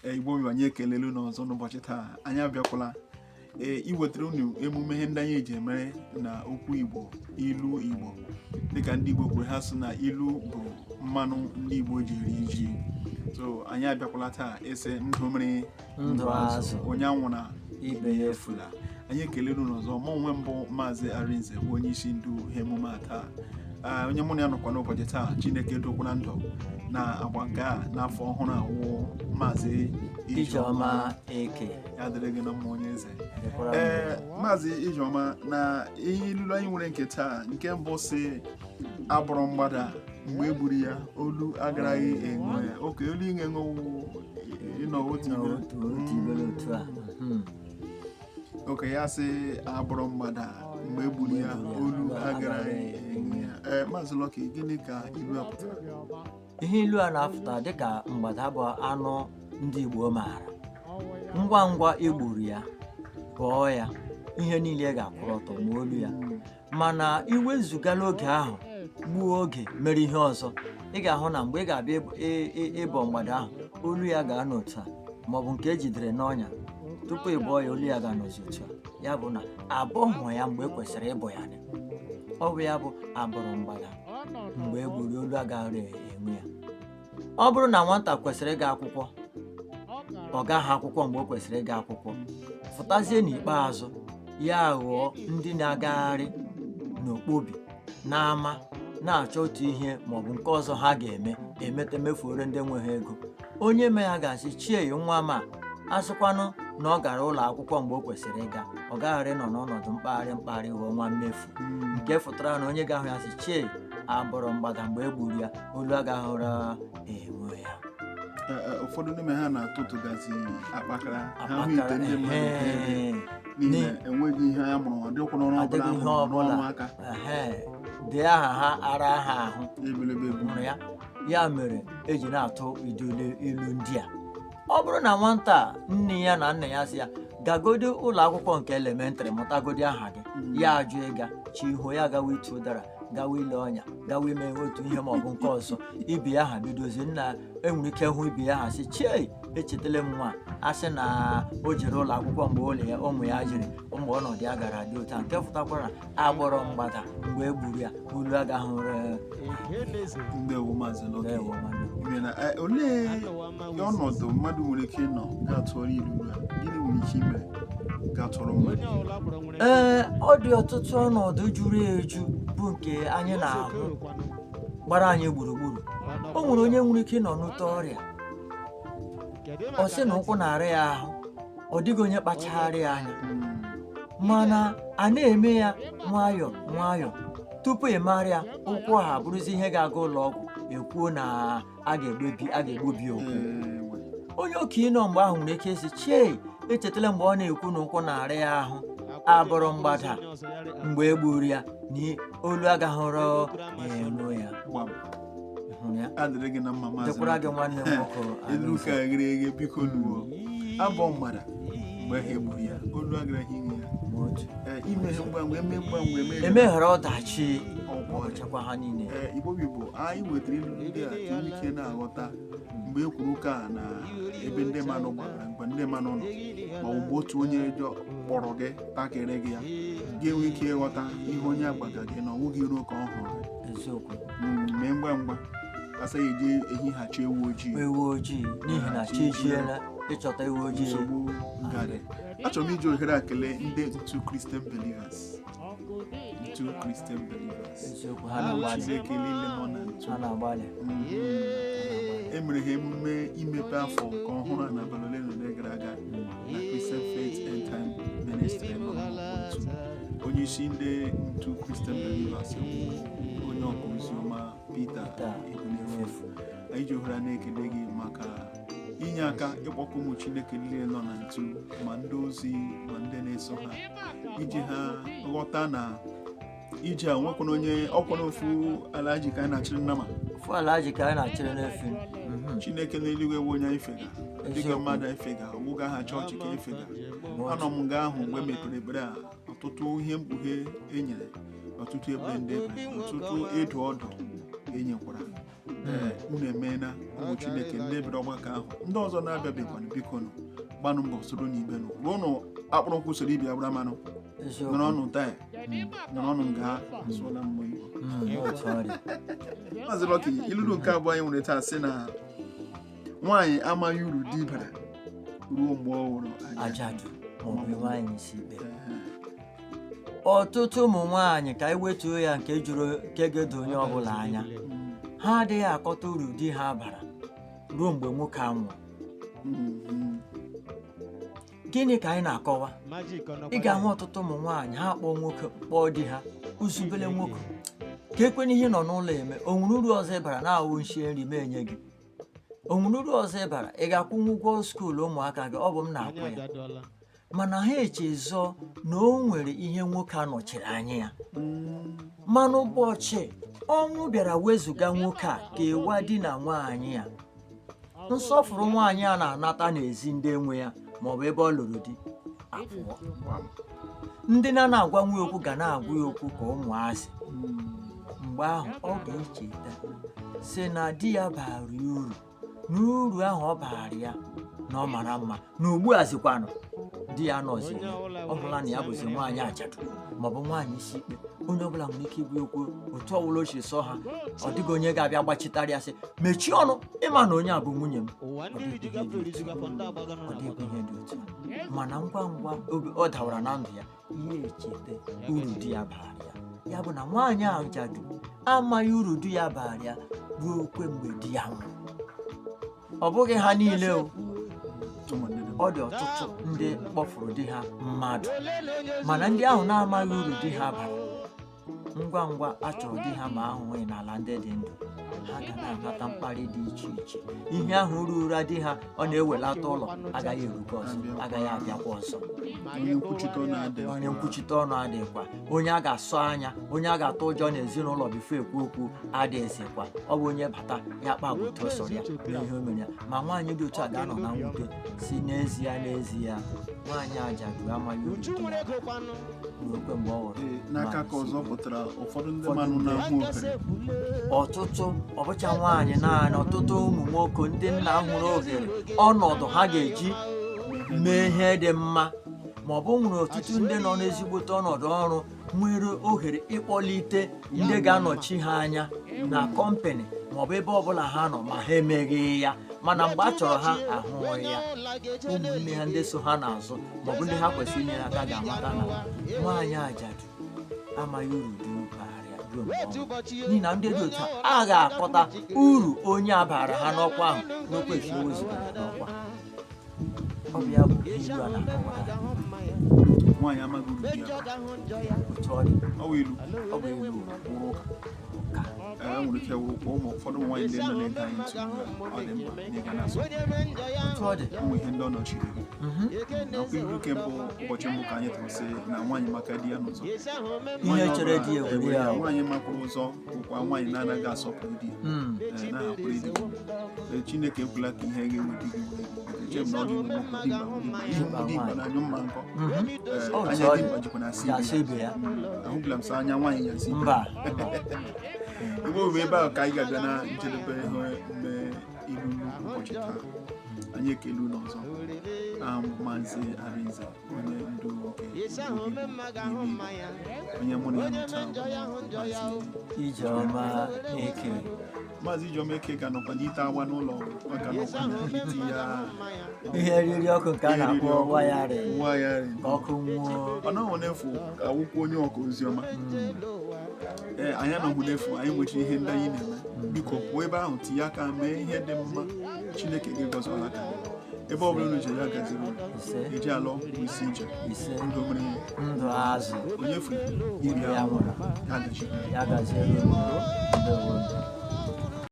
Igbo bụ anyị ekelelu unu ọzọ n'ụbọchị taa. Anyị abịakwala ee iwetara unu emume ihe ndị anyị eji emere na okwu Igbo, ilu Igbo. Dịka ndị Igbo kwuru, ha sị na ilu bụ mmanụ ndị Igbo ji eri ji. So anyị abịakwala taa ịsị ndụ mmiri, ndụ azụ, onye anwụna, ibe ya efula. Anyị ekelelu unu ọzọ. Mụ onwe m bụ Maazị Arinze, bụ onye isi ndu ihe emume a taa. Onye mụ na ya nọkwa n'ụbọchị taa, Chineke dokwara ndụ na agba nke a n'afọ ọhụrụ a, wụ Maazị Ijeọma Eke. Ya dịrị gị na mma, onye eze. Dịkwara m. Ee, Maazị Ijeọma, na ihe ilulu anyị nwere nke taa, nke mbụ si abụrụ mgbada mgbe e gburu ya, olu agaraghị enwe ya. Oke olu inwe enwe ịnọ otu Nọ ibe. Otu ibere otu a. Oke ya sị abụrụ mgbada mgbe e gburu ya, olu agaraghị enwe ya. Ee, Maazị Lucky, gịnị ka ilu a pụtara? Ihe ilu a na-apụta, dịka mgbada bụ anụ ndị Igbo maara, ngwa ngwa egburu ya, bọọ ya, ihe niile ga-akwụrụ ọtọ ma olu ya. Mana iwezugala oge ahụ, gbuo oge mere ihe ọzọ, ị ga-ahụ na mgbe ị ga-abịa ịbọ mgbada ahụ, olu ya ga-anọ otu a, maọbụ nke ejidere n'ọnya tupu ị bọọ ya, olu ya ga-anọzi otu a. Ya bụ na abọghị ya mgbe e kwesịrị ịbọ ya. Ọ bụ ya bụ abụrụ mgbada mgbe e gburu, olu agaghị enwe ya. Ọ bụrụ na nwata kwesịrị ịga akwụkwọ, ọ gaghị akwụkwọ mgbe o kwesịrị ịga akwụkwọ, fụtazie n'ikpeazụ ya ghọọ ndị na-agagharị n'okpobi n'ama na-achọ otu ihe maọbụ nke ọzọ ha ga-eme emete mefuore ndị enweghị ego. Onye me ya ga-asị chie nwa ma asịkwanụ na ọ gara ụlọ akwụkwọ mgbe o kwesịrị ịga, ọ gaghara ịnọ n'ọnọdụ mkpagharị mkpagharị ghọọ nwa mmefu. Nke fụtara na onye ga-ahụ ya sị chie abụrụ mgbada mgbe e gburu ya, olu agaghịra enwe ya. Ụfọdụ n'ime ha na-atụtụgazi akpakara ha hụ ite ndị mmadụ n'ihi na enweghị ihe a mụrụ, ọ dịkwa n'ọrụ ọbụla. Adịghị ihe amụrụ ọbụla. n'ọrụ aka. Ehe, dee aha ha ara ha ahụ. Ebelebe ebu. Hụrụ ya. Ya mere eji na-atụ idole ilu ndị a. Ọ bụrụ na nwata a, nne ya na nna ya sị ya gagodi ụlọ akwụkwọ nke elementịrị, mụtagodi aha gị, ya ajụ ịga, chi ihu ya gawa ịtụ ụdara, gawa ile ọnya, gawa ime otu ihe maọbụ nke ọzọ, ibi aha bidozie. Nna enwere ike hụ ibi ya aha sị chei, echetala m nwa a sị na o jere ụlọ akwụkwọ mgbe ụlọ ya ụmụ ya jere, mgbe ọnọdụ ya gara dị otu a. Nke fụtakwara agbọrọ mgbada mgbe e gburu ya, olu agaghị. Ndewo, Maazị Lucky. Ndewo, nwanne m. Imeela. Olee ọnọdụ mmadụ nwere ike ịnọ ga-atụọrọ ilu a? Gịnị nwere ike ime ga-atụrụ mmadụ ilu? Ee, ọ dị ọtụtụ ọnọdụ juru eju bụ nke anyị na-ahụ gbara anyị gburugburu. O nwere onye nwere ike ịnọ n'ute ọrịa, ọ sị na ụkwụ na-ara ya ahụ, ọ dịghị onye kpachara ya anya, mana a na-eme ya nwayọọ nwayọọ, tupu ị mara ya, ụkwụ ha abụrụzi ihe ga-aga ụlọ ọgwụ, ekwuo na a ga-egbubi ụkwụ. Onye okenye nọ mgbe ahụ nwere ike ịsị chei, echetala mgbe ọ na-ekwu na ụkwụ na-ara ya ahụ, abụrụ mgbada mgbe e gburu ya, na olu agaghịrọ enu ya. Gbam. Hụrụ ya. Adịrị gị na mma, Maazị. Dịkwara gị, nwanne m nwoke. Elu ka ghere eghe, biko nuo abọ mgbada mgbe ha egburu ya, olu agaraghị inye ya. Ma otu. Ee, ime ihe ngwa ngwa, eme ngwa ngwa eme. Emeghara ọdachi ọgwụ ọ chekwa ha niile. Ee, Igbo bụ Igbo, anyị wetara ilu ndị a ka inwe ike na-aghọta mgbe e kwuru ụka a na ebe ndị mmadụ gbara, mgbe ndị mmadụ nọ, ma ọ bụ mgbe otu onye kpọrọ gị takịrị gị, ya ga-enwe ike ịghọta ihe onye agbaga gị na ọnwụghị iro ka ọ hụrụ gị. Eziokwu. Mee ngwa ngwa asa ya eji ehighachi ewu ojii. Ewu ojii, n'ihi na chi jiela, ịchọta ewu ojii. Nsogbu ngarị. Achọrọ m iji ohere a kelee ndị ntu Christian Believers, ntu Christian Believers. Eziokwu, ha na-agbalị. Chineke niile nọ na ntu. Ha na-agbalị. E mere ha emume imepe afọ nke ọhụrụ a n'abalị ole na ole gara aga na Christian Faith End Time Ministry nọ n'Otu. Onye isi ndị ntu Christian Believers bụ onye ọka oziọma Peter Peter Ebunefu. Ebunefu. Anyị ji ohere a na-ekele gị maka inye aka ịkpọkọ ụmụ Chineke niile nọ na ntu, ma ndị ozi ma ndị na-eso ha, iji ha ghọta na ije a nwekwana onye ọkwana ofu ala ji ka anyị na-achịrị nnama. Ofu ala ji ka anyị na-achịrị n'efi. Chineke n'eluigwe bụ onye anyị fega dịka mmadụ anyị fega, ọwụga aha chọọchị ka anyị fega. Anọ m nga ahụ mgbe e mepere ekpere a, ọtụtụ ihe mkpughe e nyere, ọtụtụ ekpere ndị ekpere, ọtụtụ ịdụ ọdụ e nyekwara. Ee, unu emeela, ụmụ Chineke ndị bịara ọgbakọ ahụ. Ndị ọzọ na-abịabekwanụ, biko nụ, gbanụ mbọ soro n'igbe nụ ruo nụ akpụrụ nkwụ soro ibi agbara manụ. Eziokwu. Nọrọ ọnụ taa, nọrọ ọnụ nga asụọla mmụọ Igbo. Otu ọ dị. Maazị Lucky, ilulu nke abụọ anyị nwere taa sị na nwaanyị amaghị uru di bara ruo mgbe ọ wụrụ ajadu maọbụ nwaanyị isi ikpe. Ọtụtụ ụmụ nwaanyị, ka anyị wetuo ya nke juru nke ga-edo onye ọbụla anya, ha adịghị akọta uru di ha bara ruo mgbe nwoke a nwụrụ. Gịnị ka anyị na-akọwa? Ị ga-ahụ ọtụtụ ụmụ nwaanyị, ha kpọọ nwoke, kpọọ di ha uzubele nwoke ka ekwena ihe nọ n'ụlọ eme. O nwere uru ọzọ ị bara na-awụ nshi nri ma enye gị? O nwere uru ọzọ ị bara? Ị ga-akwụnwu ụgwọ school ụmụaka gị? Ọ bụ m na-akwụ ya. Mana ha echezọ na o nwere ihe nwoke a nọchiri anya ya. Mana ụbọchị ọnwụ bịara wezụga nwoke a kewa di na nwaanyị ya, nsọfụrụ nwaanyị a na-anata n'ezi ndị enwe ya maọbụ ebe ọ lụrụ di apụọ. Ndị na-agwa nwa okwu ga na-agwa ya okwu ka ụmụazị. Mgbe ahụ ọ ga-echeta sị na di ya bara ya uru, na uru ahụ ọ baara ya na ọ mara mma, na ugbu a zikwanụ di ya nọzi ya, ọ hụla na ya bụzi nwaanyị ajadu maọbụ nwaanyị isi ikpe. Onye ọbụla nwere ike igwu okwu otu ọbụla o siri sọ ha. Ọ dịghị onye ga-abịa gbachitara ya sị mechie ọnụ, ịma na onye a bụ nwunye m. Ọ dịghị ihe dị otu a. Ọ dịghị ihe dị otu a. Mana ngwa ngwa oge ọ dawara na ndụ ya, ihe echeta uru di ya baara ya. Ya bụ na nwaanyị ajadu amaghị uru di ya baara ya ruo kwe mgbe di ya nwụrụ. Ọ bụghị ha niile o. Ọ dị ọtụtụ ndị kpọfuru di ha mmadụ, mana ndị ahụ na-amaghị uru di ha bara, ngwa ngwa a chọrọ di ha ma ahụghị n'ala ndị dị ndụ, ha ga na-anata mkparị dị iche iche. Ihe ahụ ruru di ha ọ na-ewelata ụlọ agaghị erukwa ọzọ, agaghị abịakwa ọzọ. Onye nkwuchite ọnụ adịghị. Onye nkwuchite ọnụ adịghịkwa, onye a ga-asọ anya, onye a ga-atụ ụjọ n'ezinụlọ before ekwu okwu adịghịzikwa. Ọ bụ onye bata ya kpa agwa otu ọ sọrọ ya mee ihe o mere ya. Ma nwaanyị dị otu a ga-anọ na mwute si n'ezie n'ezie nwaanyị ajadu amaghị uru di ya ruokwe mgbe ọ ghọrọ Ee, n'aka ka nwaanyị ọzọ isi ikpe. Pụtara ụfọdụ ndị mmanụ na-ahụ ohere. Ọtụtụ, ọ bụcha nwaanyị naanị, ọtụtụ ụmụ nwoke, ndị nna hụrụ ohere ọnọdụ ha ga-eji mee ihe dị mma, ma ọ bụ nwere ọtụtụ ndị nọ n'ezigbote ọnọdụ ọrụ nwere ohere ịkpọlite ndị ga-anọchi ha anya na company maọbụ ebe ọbụla ha nọ, ma ha emeghị ya. Mana mgbe a chọrọ ha ahụghị ya, ụmụnne ha ndị so ha n'azụ maọbụ ndị ha kwesịrị inyere aka ga-amata na nwaanyị ajadu amaghị uru dị bara ya ruo mgbe ọ nwụrụ. N'ihi na ndị dị otu a a ga-akọta uru onye a bara ha n'ọkwa ahụ n'okwu esi ewezugara n'ọkwa. Ọ bụ ya bụ ihe ilu a na-akọwara anyị. Nwaanyị amaghị uru di ya. Otu ọ dị. Ọ bụ ilu. Ọ bụ ilu. Wụrụ ụka. Ka Ee, nwere ike wụrụkwa ụmụ ụfọdụ ụmụ nwaanyị ndị nọ na-ege anyị ntị ugbu a, ọ dị mkpa na ị ga na-asọ Otu ọ dị. ụmụ ihe ndị ọ nọchiri gị. Nakwa ilu nke mbụ, ụbọchị mbụ ka anyị tụrụ sị na nwaanyị maka di ya n'ụzọ. Ihe chere di ya ewere ya. Nwaanyị makwuru ụzọ bụkwa nwaanyị na-anaghị asọpụrụ di ya. Ee, na-ahapụrụ di gị. Ee, Chineke ekwela ka ihe ga-ewe di gị wee gị. Eche m na ọ dị nwoke dimkpa bụ dimkpa. Ihe bụ dimkpa na-anyụ mma nkọ. Ee, Otu anya ọ dị. dimkpa jikwa na asị ibe Ga-asị ya. ibe ya. Ahụbụla m sọ anya nwaanyị ya asị ibe ya. Mba. Ebe ọ bụ ebe ahụ ka anyị ga-abịa na njedebe ihe mme ilu ụbọchị taa. Anyị ekele unu ọzọ. Aha m bụ Maazị Arinze, onye ndu nke Igbo Igbo, onye mụ na ya nọ taa bụ Maazị Ijeọma Eke. Maazị Ijeọma Eke ga-anọkwa n'ite agba n'ụlọ, ọ ga-anọkwa n'iti ya. Ihe eriri ọkụ nke a na-akpọ wiring. Wiring. Ka ọkụ nwuo. Ọ nọghị n'efu awụkwa onye ọka oziọma. Ee, anyị anọghị n'efu, anyị nwechara ihe ndị anyị na-eme. Biko pụọ ebe ahụ, tinye aka mee ihe dị mma, Chineke gị gọziọla aka gị. Ebe ọ bụla unu jere, ya gaziri unu. Ise. Eji alọ bụ isi ije. Ise. Ndụ mmiri, ndụ azụ, onye furu ibe ya nwụrụ. Ya gaziri. Ya gaziere unu. Ndewo.